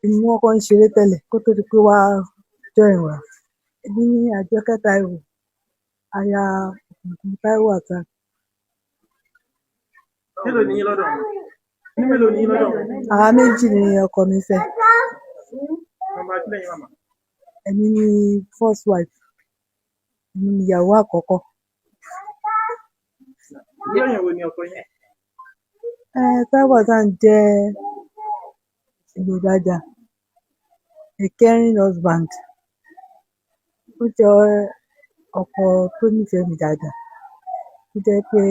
Èmi ni wọ́n kọ́ ń ṣeré tẹ́lẹ̀ kó tó di pé wá join wa. Èmi ní Àjọkẹ́ Táíwò, aya Ògògó Táíwò Hassan. Mélòó ni yín lọ́dọ̀ wọn? Ní mélòó ni yín lọ́dọ̀ wọn? Àwa méjì ni ọkọ mi fẹ́. Nọ́mbà kílẹ̀ yín màmá. Èmi ni first wife, èmi ni ìyàwó àkọ́kọ́. Irú èèyàn wo ni ọkọ yín? Táíwò Hassan jẹ́ èèyàn dáadáa, a caring husband. Ó jẹ́ ọkọ tó nífẹ̀ẹ́ mi dáadáa, tó jẹ́ pé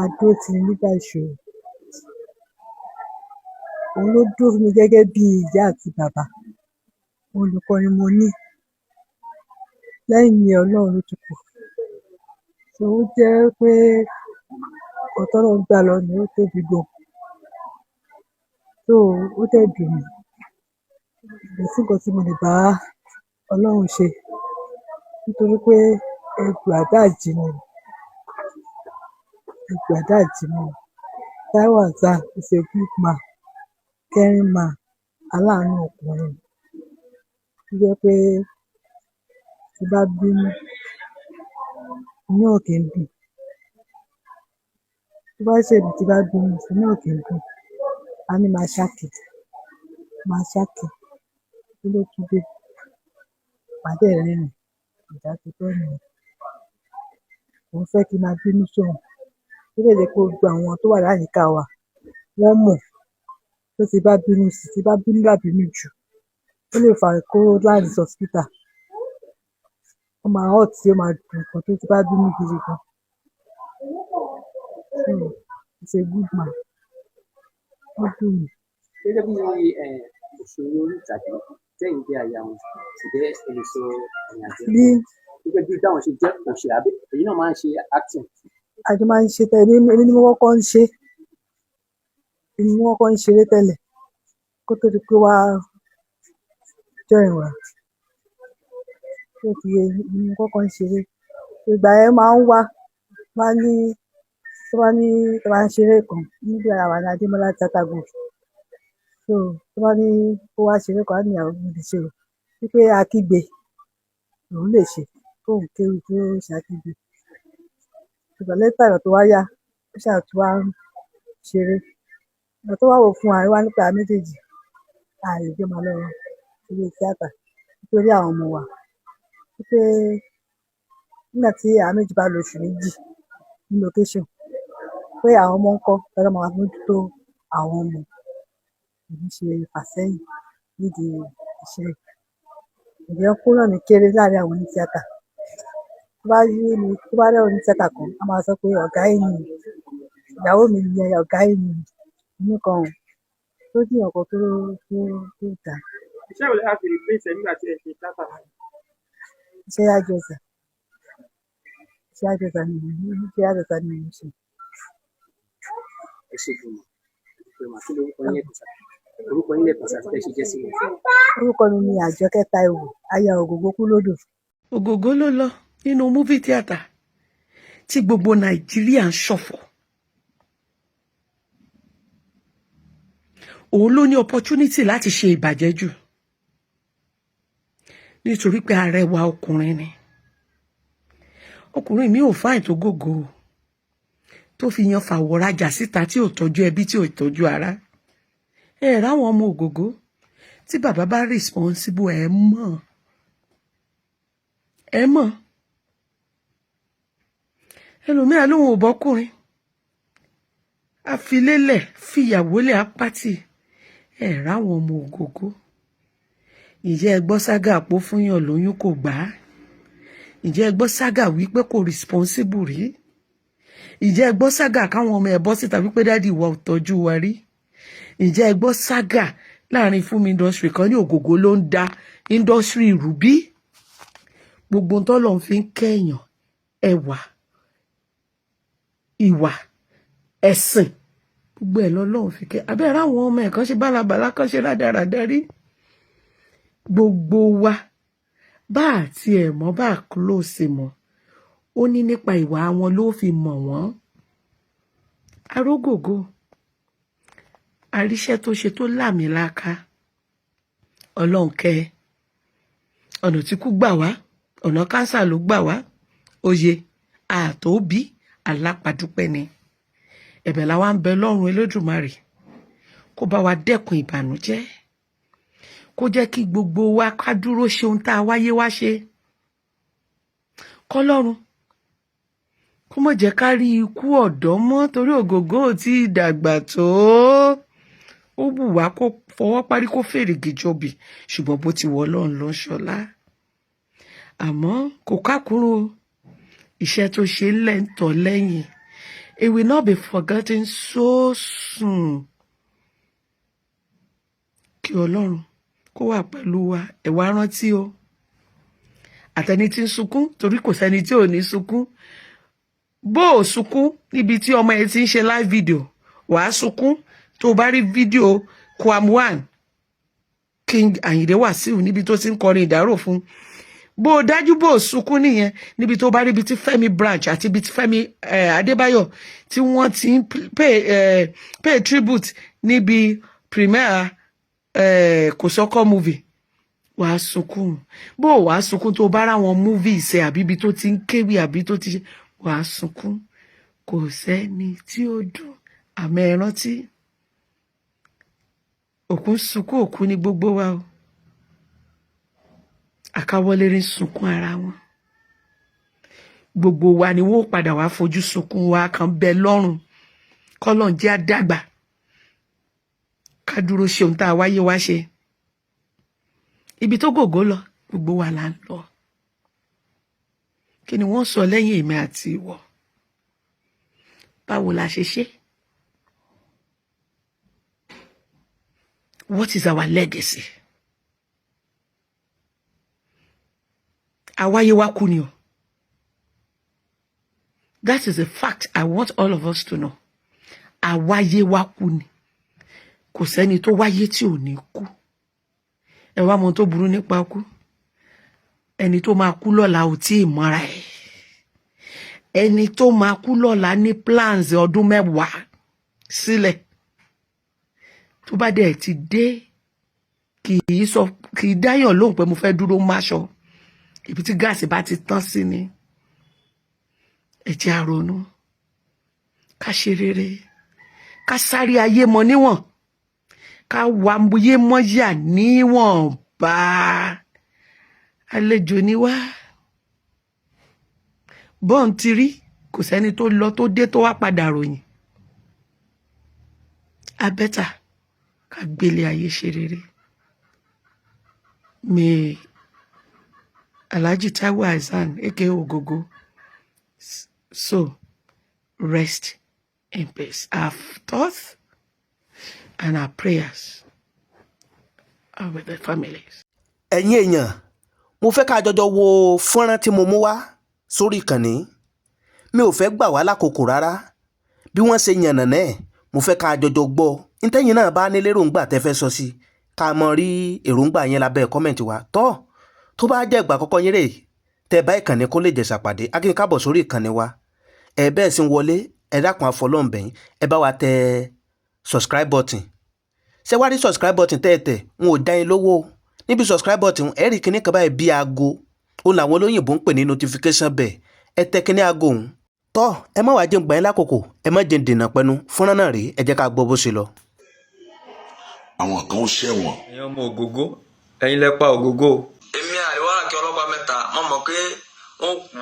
a dúró tini nígbà ìṣòro. Òun ló dúró fún mi gẹ́gẹ́ bí ìyá àti bàbá. Òun nìkan ni mo ní. Lẹ́yìn Ọlọ́run ló tún kù. So ó jẹ́ pé nǹkan tọ́lọ́run gbà lọ́wọ́ mi ó tóbi gan. So ó dẹ̀ dùn mí. Kò sí nǹkan tí mo lè bá Ọlọ́run ṣe nítorí pé ẹrù àdáàjì ni. Ẹrù àdáàjì ni. Táíwò Hassan is a good man, caring man, aláàánú ọkùnrin. Tó jẹ́ pé tí bá bínú, inú ẹ̀ ò kí ń dùn. Tó bá ṣẹ̀ mí tí bá bínú, inú ẹ̀ ò kí ń dùn. Á ní máa ṣákì, máa ṣákì. Kí ló tún dé? Màá dẹ̀ rẹ́rìn-ín. Ìjà ti tán nìyẹn. Òun fẹ́ kí n máa bínú sóun. Ó dẹ̀ jẹ́ pé gbogbo àwọn tó wà láyìíká wa, wọ́n mọ̀ pé tí bá bínú sí, tí bá bínú lábínú jù, ó lè fa kó land sí hospital. Ó máa hurt, ó máa dùn gan tó tí bá bínú gidi gan. So he's a good man. Ó dùn mí. Gẹ́gẹ́ bí òṣèré orí ìtàgé tẹ́yin jẹ́ aya wọn, ǹjẹ́ ẹ lè sọ ìrìnàjò Bí gẹ́gẹ́ bí báwọn ṣe jẹ́ òṣèré àbí èyí náà máa ń ṣe acting? A jọ máa ń ṣe tẹ́lẹ̀, èmi ni mo kọ́kọ́ ń ṣe. Èmi ni mo kọ́kọ́ ń ṣeré tẹ́lẹ̀ kó tó di pé wá join wa. Tó ti yé yín, èmi ni mo kọ́kọ́ ń ṣeré. Ìgbà yẹn máa ń wá, máa ní, tó bá ní, tó bá ń ṣeré kan níbi àwa ní Adémọ́lá Theatre Group. So tó bá ní kó wá ṣeré kan, á ní ìyàwó mi lè ṣe o. Wípé akígbe lòun lè ṣe, kóun kéwì kó ṣe akígbe. Ṣùgbọ́n later ìgbà tó wá yá, ó ṣáà tún wá ń ṣeré. Ìgbà tó wá wò fún wa, ó wá ní pé àwa méjèèjì, a lè jọ máa lọ eré tíátà nítorí àwọn ọmọ wa. Wípé nígbà tí àwa méjì bá lo oṣù méjì ní location, pé àwọn ọmọ ńkọ́, ta ló máa mójútó àwọn ọmọ. Èmi ṣe fàsẹ́yìn nídìí iṣẹ́ yìí. Ǹjẹ́ kó náà mi kéré láàárín àwọn oní tíátà. Tó bá rí mi, tó bá rí oní tíátà kan, a máa sọ pé ọ̀gá yín ni, ìyàwó mi ni ọ̀gá yín ni, inú kan ò. Tó jẹ́ nǹkan tó dáa. Iṣẹ́ wo lẹ wá fi replace ẹ nígbà tí ẹ ṣe tíátà náà? Iṣẹ́ hairdresser. Iṣẹ́ hairdresser ni mò ń, iṣẹ́ hairdresser ni mò ń ṣe. Ẹ ṣé gan-an. Ẹ mà kí lorúkọ yín lẹ́ẹ̀kan sí? Orúkọ yín lẹ́ẹ̀kan sí àti bẹ́ẹ̀ ṣe jẹ́ sí mi. Orúkọ mi ni Àjọkẹ́ Táíwò, aya Ògògó Kúlódò. Ògògó ló lọ nínú movie theatre tí gbogbo Nàìjíríà ń ṣọ̀fọ̀. Òun ló ní opportunity láti ṣe ìbàjẹ́ jù nítorí pé arẹwà ọkùnrin ni. Ọkùnrin mi ò fáìn tó gògó tó fi yan fàwọ̀rajà síta tí ò tọ́jú ẹbí tí ò tọ́jú ara. Ẹ ráwọn ọmọ Ògògó tí bàbá bá responsible, ẹ mọ̀, ẹ mọ̀. Ẹlòmíà lóun ò bọ́kùnrin àfilélẹ̀ fìyàwó lẹ̀ apátì. Ẹ ráwọn ọmọ Ògògó. Ǹjẹ́ ẹ gbọ́ ságà pó fúnyàn lóyún kò gbà á? Ǹjẹ́ ẹ gbọ́ ságà wípé kò responsible rí? Ǹjẹ́ ẹ gbọ́ ságà káwọn ọmọ ẹ bọ́ síta wípé daddy wa ò tọ́jú wa rí? Ǹjẹ́ ẹ gbọ́ ságà láàrin fúnmi industry kan ní Ògògó ló ń da industry rú bí? Gbogbo tọ́lọ́run fi ń kẹ́yàn, ẹwà, ìwà, ẹ̀sìn, gbogbo ẹ̀ lọ́lọ́run fi kẹ́. Abẹ́rẹ́ àwọn ọmọ ẹ̀ kan ṣe bálabàlá kan ṣe rádaràda rí. Gbogbo wa bá àti ẹ̀ mọ́ bá close mọ́, ó ní nípa ìwà wọn ló fi mọ̀ wọ́n. Arógògó. Àríṣẹ́ tó ṣe tó láàmìlaka. Ọlọ́run kẹ́ ẹ. Ọ̀nà tí kú gbà wá, ọ̀nà cancer ló gbà wá. Oyè àtòbí alápàdúpẹ́ ni. Ẹ̀bẹ̀ làwa ń bẹ lọ́run Elédùmarè kó bá wa dẹ́kun ìbànújẹ́, kó jẹ́ kí gbogbo wa ká dúró ṣe ohun tá a wáyé wá ṣe, kọ́lọ́run kó má jẹ́ ká rí ikú ọ̀dọ́ mọ́, torí Ògògó ò tí ì dàgbà tó. Ó wù wá kó fọwọ́ parí, kó fèrègì jọbì, ṣùgbọ́n bó ti wọ Ọlọ́run ló ń ṣọlá. Àmọ́ kò kákúrú o, iṣẹ́ tó ṣe ńlẹ̀ ń tọ̀ lẹ́yìn. It will not be forgotten so soon. Kí Ọlọ́run kó wà pẹ̀lú wa. Ẹ wá rántí o, àtẹni tí ń sunkún, torí kò sẹ́ni tí ò ní sunkún. Bó o sunkún níbi tí ọmọ ẹ ti ń ṣe live video, wàá sunkún tó o bá rí fídíò Kwam One, King Ayinde Wasiu, níbi tó ti ń kọrin ìdárò fún. Bó o dájú bó o sunkún nìyẹn níbi tó bá rí ibi tí Fẹ́mi Branch àti ibi tí Fẹ́mi Adébáyọ̀ tí wọ́n ti ń pay tribute níbi premiere Kòsọ́kọ́ movie, wàá sunkún. Bó o wàá sunkún tó bá ráwọn movies ẹ, àbí ibi tó ti ń kéwì, àbí tó ti ṣe, wàá sunkún. Kò sẹ́ni tí ó dùn. Àmọ́ ẹ rántí, òkú ń sunkún òkú ní gbogbo wa o. Àkáwọlérí ń sunkún ara wọn. Gbogbo wa ni wọn ó padà wá fojú sunkún wa kan bẹ lọ́rùn. Kọ́lọ́n jẹ́ àdàgbà, ká dúró ṣe ohun tá a wáyé wá ṣe. Ibi tó gògó lọ, gbogbo wa là ń lọ. Kí ni wọ́n sọ lẹ́yìn èmi àti ìwọ? Báwo la ṣe ṣe? What is our legacy? Àwáyé wa kú ni o. That is a fact I want all of us to know. Àwáyé wa kú ni. Kò sẹ́ni tó wáyé tí ò ní kú. Ẹ wá mọ ohun tó burú nípa kú: ẹni tó máa kú lọ́la ò tí ì mọ́ra ẹ̀. Ẹni tó máa kú lọ́la ní plans ọdún 10 sílẹ̀. Tó bá dẹ̀ ti dé, kì í sọ, kì í dáyàn lóhùn pé mo fẹ́ dúró máṣọ. Ibi tí gáàsì bá ti tán sí ni. Ẹ jẹ́ á ronú, ká ṣe rere, ká sáré ayé mọ níwọ̀n, ká wà yé mọ́yà níwọ̀nba. Àlejò ni wá. Bọ́ọ̀n ti rí, kò sẹ́ni tó lọ tó dé tó wá padà ròyìn. Abẹ́tà ká gbélé ayé ṣe rere. May Alhaji Taiwo Hassan, aka Ogogo, so rest in peace. Our thoughts and our prayers are with the families. Ẹ̀yin èèyàn, mo fẹ́ ká jọjọ wo fọ́nrán tí mo mú wá sórí ìkànnì. Mi ò fẹ́ gbà wá lákòókò rárá. Bí wọ́n ṣe yànnàná ẹ̀, mo fẹ́ ká jọjọ gbọ́. Ntẹ́yìn náà bá ní lérògbà tẹ́ fẹ́ sọ sí, ká mọ rí èròǹgbà yẹn lábẹ́ comment wa. Tọ́ tó bá jẹ́ ìgbà àkọ́kọ́ yín rèé tẹ́ bá ìkànnì kó lè jẹ̀sà pàdé, a kí yín káàbọ̀ sórí ìkànnì wa. Ẹ bẹ́ẹ̀ sì ń wọlé, ẹ dákun, àfọlọ́ǹbẹ̀yìn, ẹ bá wa tẹ subscribe button. Ṣé wá rí subscribe button tẹ́ ẹ tẹ̀, n ò dá yín lówó níbi subscribe button. Ẹ rí kinní kan báyìí bí aago, ó làwọn olóyìnbó ń pè ní notification bell. Ẹ tẹ kinní aago òun. Tọ́ ẹ má wàá jẹun gbà yín lákòókò, ẹ má jẹun dènà pẹnu. Fúnra náà rèé, ẹ jẹ́ ká gbọ́ bó ṣe lọ. Àwọn kan ó ṣẹ̀wọ̀n. Ẹ̀yin ọmọ Ògògó, ẹ̀yin lẹ pa Ògògó o. Èmi àríwá kí ọlọ́pàá mẹ́ta, mo mọ̀ pé wọ́n kú,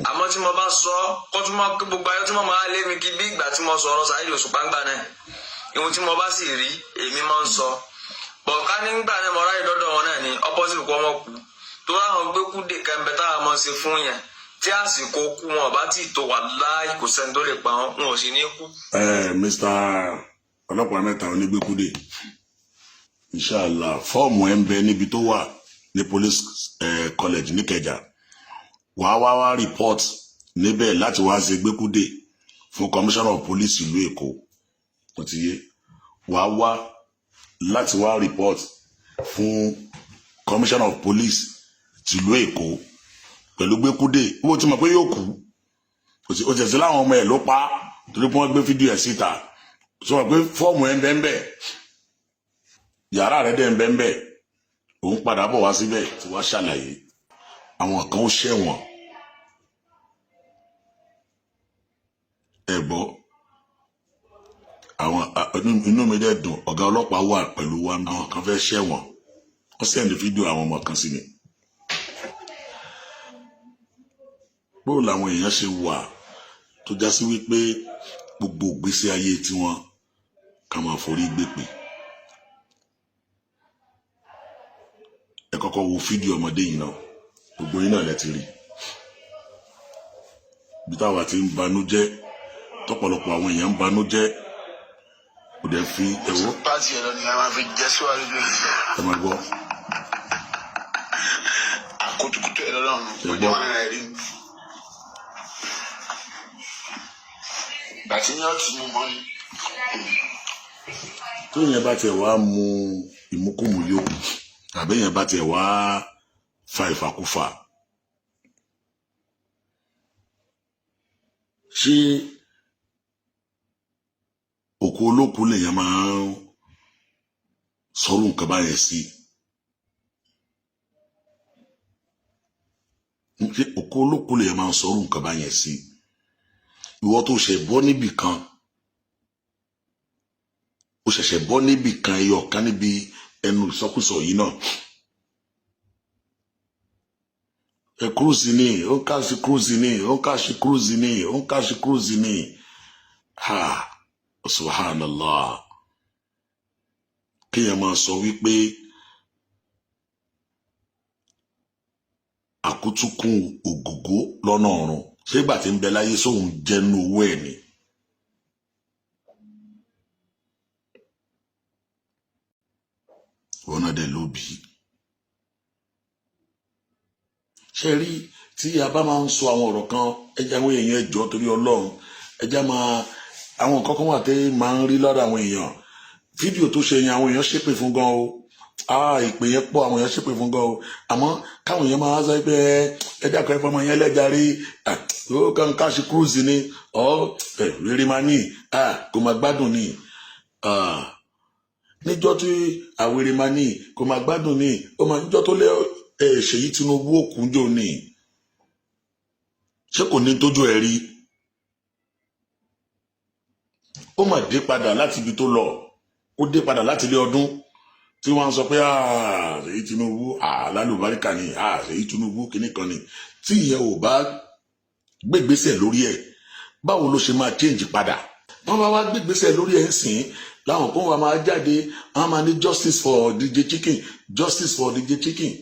àmọ́ tí mo bá sọ kó tún máa kí gbogbo ayé tí mo máa lé mi kí bí ìgbà tí mo sọ̀rọ̀ Saheed Òṣùpá ńgbà náà. Ìhun tí mo bá sì rí, èmi máa ń sọ bọ̀ká nígbà náà. Mo ráyè dọ́dọ̀ wọn náà ní opposite kó ọmọ kú tó ráwọn gbé kú dè kẹ́ńbẹ́ táwọn máa ṣe fún yẹn. Tí àsìkò kú wọn ọba tí ì tó wà láì, kò sẹ́ni tó lè pa wọn, wọn ò sì ní kú. Ẹ Mr ọlọ́pàá mẹ́ta onígbèkúdè, inshallah, fọ́ọ̀mù ẹ̀ ń bẹ níbi tó wà ní police college níkẹjà. Wàá wá wá report níbẹ̀ láti wá ṣe gbẹ́kúdè fún commissioner of police ìlú Èkó. Ó ti yé? Wàá wá láti wá report fún commissioner of police tìlú Èkó pẹ̀lú gbẹ́kúdè. Ó ti mọ̀ pé yóò kú. Ó ti ẹ̀sìn láwọn ọmọ ẹ̀ ló pa á, torí pé wọ́n gbé fídíò ẹ̀ síta. Sọ pé fọ́ọ̀mù ẹ̀ ń bẹ́ ń bẹ́, yàrá rẹ̀ dẹ̀ ń bẹ́ ń bẹ́, òun padà bọ̀ wá síbẹ̀ tí wàá ṣàlàyé. Àwọn kan ó ṣẹ̀wọ̀n. Ẹ gbọ́, àwọn inú mi dẹ̀ dùn, ọ̀gá ọlọ́pàá wà pẹ̀lú wa. Àwọn kan fẹ́ ṣẹ̀wọ̀n, wọ́n sẹ́ndì fídíò àwọn ọmọ kan sí mi. Bóò làwọn èèyàn ṣe wà tó já sí wípé gbogbo ìgbésí ayé tiwọn ká máa forí gbèpè. Ẹ kọ́kọ́ wo fídíò ọmọdé yìí náà, gbogbo yín náà lẹ ti rí bí táwa ti ń banújẹ́, tọ́pọ̀lọpọ̀ àwọn èèyàn ń banújẹ́. Kò dẹ̀ fi ẹ̀wọ́ pàtì ẹ̀ lọ ni a máa fi jẹ́ síwájú. Ẹ máa gbọ́. Àkótókótó ẹ̀ lọ́lọ́run Ẹ kò gbọ́. jẹ́ wọn rẹ̀ rí. Gbàtí ní ọtí mú mọ́ ni. Tó yẹn bá tiẹ̀ wá mu ìmúkùmù yó, tàbí yẹn bá tiẹ̀ wá fa ìfàkúfà, ṣé òkú olókùú lèèyàn máa ń sọrú nǹkan báyẹn sí? Ṣé òkú olókùú lèèyàn máa ń sọrú nǹkan báyẹn sí? Ìwọ tó ṣẹ̀ bọ́ níbì kan, ó ṣẹ̀ṣẹ̀ bọ́ níbì kan, ẹyọ kan níbi ẹnu ìsọkúsọ yìí náà. Ẹ kúrúsì ni ó ń káṣí, kúrúsì ni ó ń káṣí, kúrúsì ni ó ń káṣí, kúrúsì ni. Ha, subhanallah. Kéèyàn máa sọ wípé àkútúkùn ògògó lọ́nà ọ̀run, ṣé ìgbà tí ń bẹ láyé sóun jẹnu owó ẹ̀ ni? Wọn náà dẹ̀ ló bí i. Ṣe rí tí a bá máa ń sọ àwọn ọ̀rọ̀ kan, ẹjẹ́ àwọn èèyàn, ẹjọ́ torí Ọlọ́run, ẹjẹ́ máa àwọn nǹkan kan wà tẹ́ máa ń rí lọ́dọ̀ àwọn èèyàn. Fídíò tó ṣe yẹn, àwọn èèyàn ṣépè fún gan o. Ah, ìpè yẹn pọ̀, àwọn èèyàn ṣépè fún gan o. Àmọ́ káwọn èèyàn máa sọ pé ẹ dákọ̀, ẹ fọmọ yẹn lẹ́jàre, ó kàn káṣí cruise ni ọ ẹ rere máa ní kò máa gbádùn ni. Níjọ́ tí àwèrè máa ní kò máa gbádùn ni, ó máa níjọ́ tó lé ẹ Ṣèyí Tinubu òkúnjò ni, ṣé kò ní tójú ẹ rí? Ó mà dé padà láti ibi tó lọ, ó dé padà láti ilé ọdún tí wọ́n sọ pé Ṣèyí Tinubu lálùbáríkà ni, Ṣèyí Tinubu kìíní kan ni. Tí ìyẹn ò bá gbégbésẹ̀ lórí ẹ̀, báwo ló ṣe máa change padà? Wọ́n bá wá gbégbésẹ̀ lórí ẹ̀ ń sìn láwọn kan wà máa jáde, wọ́n máa ní justice for DJ Chicken, justice for DJ Chicken.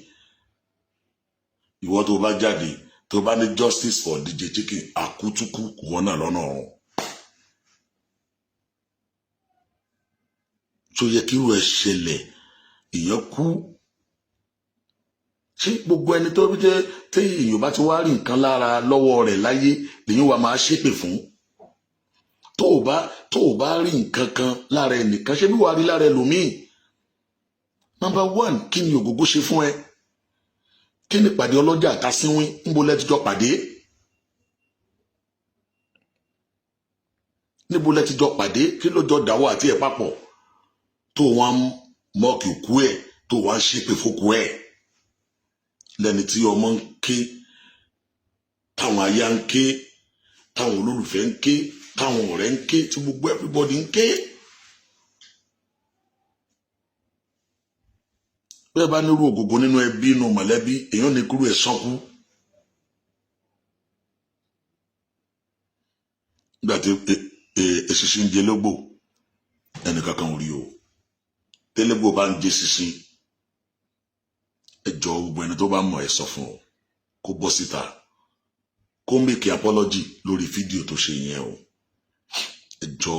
Ìwọ tó bá jáde, tó bá ní justice for DJ Chicken, àkútúkú wọn náà lọ́nà ọ̀run. Tó yẹ kí irú ẹ̀ ṣẹlẹ̀? Èèyàn kú. Ṣé gbogbo ẹni tó bí tẹ èèyàn bá ti wá rí nǹkan lára lọ́wọ́ rẹ̀ láyé lèyìn wa máa ṣépè fún? Tó o bá rí nǹkan kan lára ẹnìkan, ṣé bí wàá rí lára ẹlòmíì? Number one, kí ni Ògògó ṣe fún ẹ? Kí ni ìpàdé ọlọ́jà àtàsínwín? Níbo lẹ ti jọ pàdé? Níbo lẹ ti jọ pàdé? Kí ló jọ dáwọ́ àti ẹ̀ papọ̀ tó wọn mọ́ọ̀kì òkú ẹ̀, tó wọn ṣépè fókù ẹ̀, lẹ́ni tí ọmọ ń ké, táwọn aya ń ké, táwọn olólùfẹ́ ń ké, táwọn ọ̀rẹ́ ń ké, tí gbogbo everybody ń ké? Bẹ́ẹ̀ bá nírú Ògògó nínú ẹbí, inú mọ̀lẹ́bí, èèyàn ní kúrú ẹ̀ sọ́kú. Nígbà tí eṣinṣin ń jẹ lógbò, ẹnìkankan ò rí o. Tẹ́lẹ̀gbò bá ń jẹ ṣinṣin, ẹ jọ, gbogbo ẹni tó bá mọ̀, ẹ sọ fún ọ kó bọ́ síta, kó make apology lórí fídíò tó ṣe yẹn o. Ẹ jọ,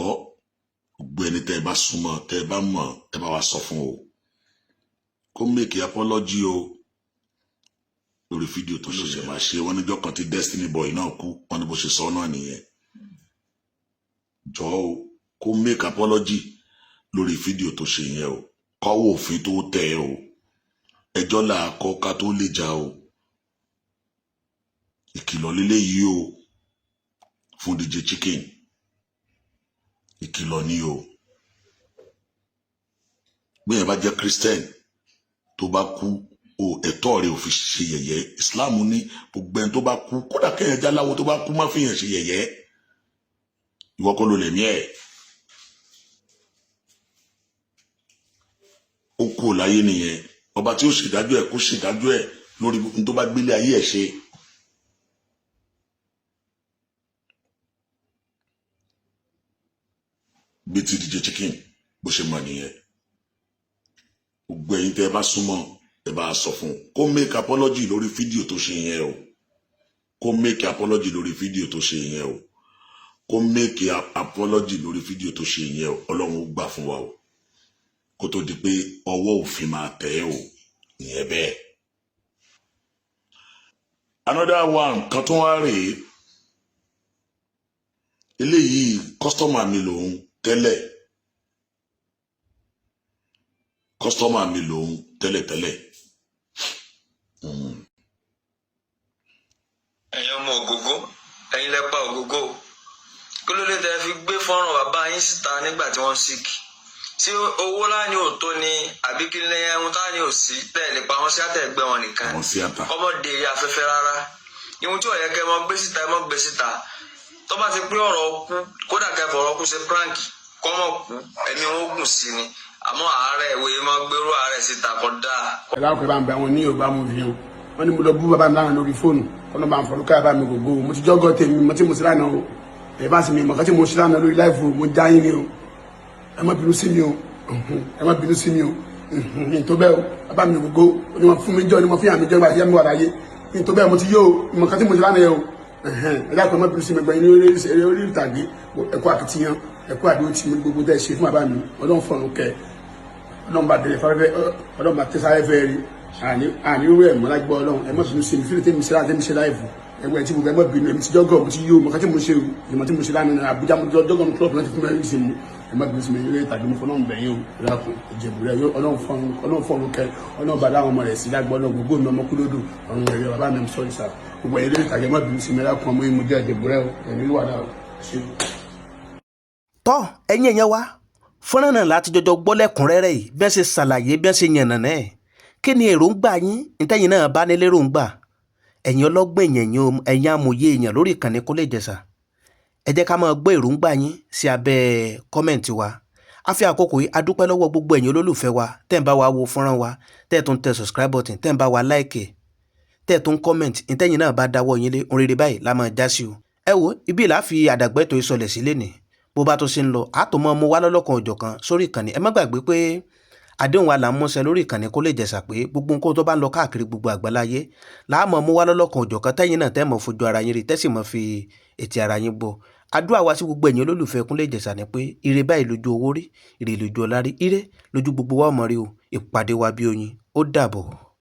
gbogbo ẹni tẹ́ ẹ bá súnmọ́, tẹ́ ẹ bá mọ̀, ẹ bá wa sọ fún o kó make apology o lórí fídíò tó ṣẹ̀ṣẹ̀ máa ṣe. Wọ́n níjọ́ kan tí Destiny Boy náà kú, wọ́n ní bó ṣe sọ náà nìyẹn. Jọ o, kó make apology lórí fídíò tó ṣe yẹn o, kọ́wọ́ òfin tó tẹ̀ ẹ́ o. Ẹjọ́ là á kọ́ ká tó lè jà o. Ìkìlọ̀ lélẹ́yìí o fún DJ Chicken. Ìkìlọ̀ ni o. Bí yẹn bá jẹ́ Christian tó bá kú o, ẹ̀tọ́ rẹ̀ ò fi ṣe yẹ̀yẹ́. Islam ní gbogbo ẹni tó bá kú, kódà kéèyàn jáláwo, tó bá kú, má fi yàn ṣe yẹ̀yẹ́. Ìwọ kọ́ ló lẹ̀mí ẹ̀. Ó kú ò láyé nìyẹn. Ọba tí ó ṣèdájọ́ ẹ̀ kó ṣèdájọ́ ẹ̀ lórí ohun tó bá gbélé ayé ẹ̀ ṣe. Bí ti DJ Chicken bó ṣe mọ nìyẹn. Gbogbo ẹ̀yin tẹ́ ẹ bá súnmọ́, ẹ bá sọ fún un kó make apology lórí fídíò tó ṣe yẹn o. Kó make apology lórí fídíò tó ṣe yẹn o. Kó make apology lórí fídíò tó ṣe yẹn o. Ọlọ́run ó gbà fún wa o, kó tó di pé ọwọ́ òfin máa tẹ̀ ẹ́ o. Ìyẹn bẹ́ẹ̀. Another one kan tó wá rèé. Eléyìí, customer mi lòun tẹ́lẹ̀, customer mi lòun tẹ́lẹ̀tẹ́lẹ̀. Ẹ̀yin ọmọ Ògógó, ẹ̀yin lẹ pa Ògógó o. Kí ló dé tẹ́ fi gbé fọ́nrán bàbá yín síta nígbà tí wọ́n sick? Tí owó láàní ò tó ni, àbí kí ni ẹ̀hún tá ní ò sí tẹ́ lè pa wọ́n sí àtẹ̀gbẹ́ wọn nìkan? Àwọn síátà. Kọ́mọ́dé afẹ́fẹ́ rárá. Ihun tí ó yẹ kẹ́ mọ́ gbé síta, ẹ mọ́ gbé síta. Tó bá ti pé ọ̀rọ̀ kú, kódà kẹ́ fọ̀rọ̀ kú ṣe prank, kọ́mọ̀ kú, ẹ̀mí wọn ó gùn sí ni. Àmọ́ àárẹ̀ ìwé mọ́ gbérú àárẹ̀ síta kọ́ dáa. Ẹ láwọn kan bá ń bẹ àwọn ní Yorùbá movie o. Wọn ní mo lọ bú bàbá mi lánàá lórí fóònù kọ́nà bá ń fọdún káyà bá mi gbogbo. Mo ti jọ́gọ́ tèmi mo tí mo sí lánàá o. Ẹ bá sì mi mọ̀ kán tí mo sí lánàá lórí live o. Mo já yín ni o. Ẹ má bínú sí mi o, ẹ má bínú sí mi o. Mi tó bẹ́ẹ̀ o. Bàbá mi gbogbo ni wọ́n fún mi jọ ni wọ́n fi hàn mí jọ nígbà tí yá mi wà láyé. Mi tó bẹ́ẹ̀, mo ti yó o. Mọ̀ kán tí mo sí lánàá yẹ o. Ẹ dákun, ẹ má bínú sí mi. Gbẹ̀yìn ní orí ìtàgé, ẹ̀kọ́ akitiyan, ẹ̀kọ́ àdúró tí gbogbo tẹ́ ṣe fún bàbá mi. Ọlọ́run fọ̀run kẹ́, Ọlọ́run bá dẹ̀rẹ̀ fáfẹ́fẹ́, Ọlọ́run bá tẹ́sà ẹ̀fẹ́ rí àní rú ẹ̀ mọ́ lágbọ́. Ọlọ́run, ẹ má bínú sí mi. Fílẹ̀ tẹ́mi ṣe láti tẹ́mi ṣe live ẹgbẹ́ tí mo fẹ́, ẹ má bínú. Èmi ti jọ́gọ̀, mo ti yó mo kàn tí mo ṣe o. Ìmọ̀ tí mo ṣe lánàá ní Àbújá, mo ti jọ́gọ̀ ní club láti fún mi sí mu. Ẹ má bínú sí mi eré tàbí mo fọlọ́run bẹ̀yìn o. Ìlàkùn Ìjẹ̀bù rẹ, Ọlọ́run fọ̀run kẹ, Ọlọ́run bá dáwọn ọmọ rẹ̀ sí lágbọ́. Ọlọ́run gbogbo mi ọmọ kúlódù ọ̀run rẹ̀. Bàbá mi, sọ́ọ̀rì sá. Gbogbo ẹ̀yìn lórí ìtàgé, má bínú sí mi. Lákùn ọmọ yìí, mo jẹ́ Ìjẹ̀bù rẹ o. Ẹ̀mí wà náà ṣe. Tọ́ ẹ̀yin ẹ̀yẹn wa, fọ́nrán náà láti jọjọ gbọ́ lẹ́kùnrẹ́rẹ́ yìí, bí wọ́n ṣe ṣàlàyé, bí wọ́n ṣe yànnàná ẹ̀. Kí ni èròǹgbà yín? Nítẹ̀yìn náà bá ní léròǹgbà, ẹ̀yin ọlọ́gbọ́n èèyàn, ẹ̀yin amòye èèyàn lórí ìkànnì Kúnlé Ìjẹ̀ṣà, ẹ jẹ́ ká máa gbọ́ èròǹgbà yín sí abẹ́ comment wa. A fi àkókò yìí a dúpẹ́ lọ́wọ́ gbogbo ẹ̀yin olólùfẹ́ wa tẹ́ ń bá wa wo fọ́nrán wa, tẹ́ ẹ̀ tún tẹ subscribe button, tẹ́ ń bá wa like, tẹ́ ẹ̀ tún comment. Nítẹ̀yìn náà bá dáwọ́ yín lé ohun rere báyìí la máa já sí o. Ẹ wo ibi ìlà fi àdàgbẹ́tò ìsọlẹ̀ sílé ní. Bó bá tó ṣe ń lọ, àtò mọ́ mú wá lọ́lọ́kan òjọ̀kan sórí ìkànnì. Ẹ má gbàgbé pé àdéhùn wa là ń múṣẹ lórí ìkànnì Kúnlé Ìjẹ̀ṣà pé gbogbo nǹkan tó bá ń lọ káàkiri gbogbo àgbáláyé là á mọ̀ mú wá lọ́lọ́kan òjọ̀kan, tẹ́yìn náà tẹ́ mọ̀ fojú ara yín rí, tẹ́sì mọ̀ fi etí ara yín gbọ́. Àdúrà wa sí gbogbo ẹ̀yin olólùfẹ́ Kúnlé Ìjẹ̀ṣà ni pé ire báyìí lójú owó rí, ire lójú ọlá rí, ire lójú gbogbo wa ọmọ rí o. Ìpàdé wa bí oyin. Ó dàbọ̀.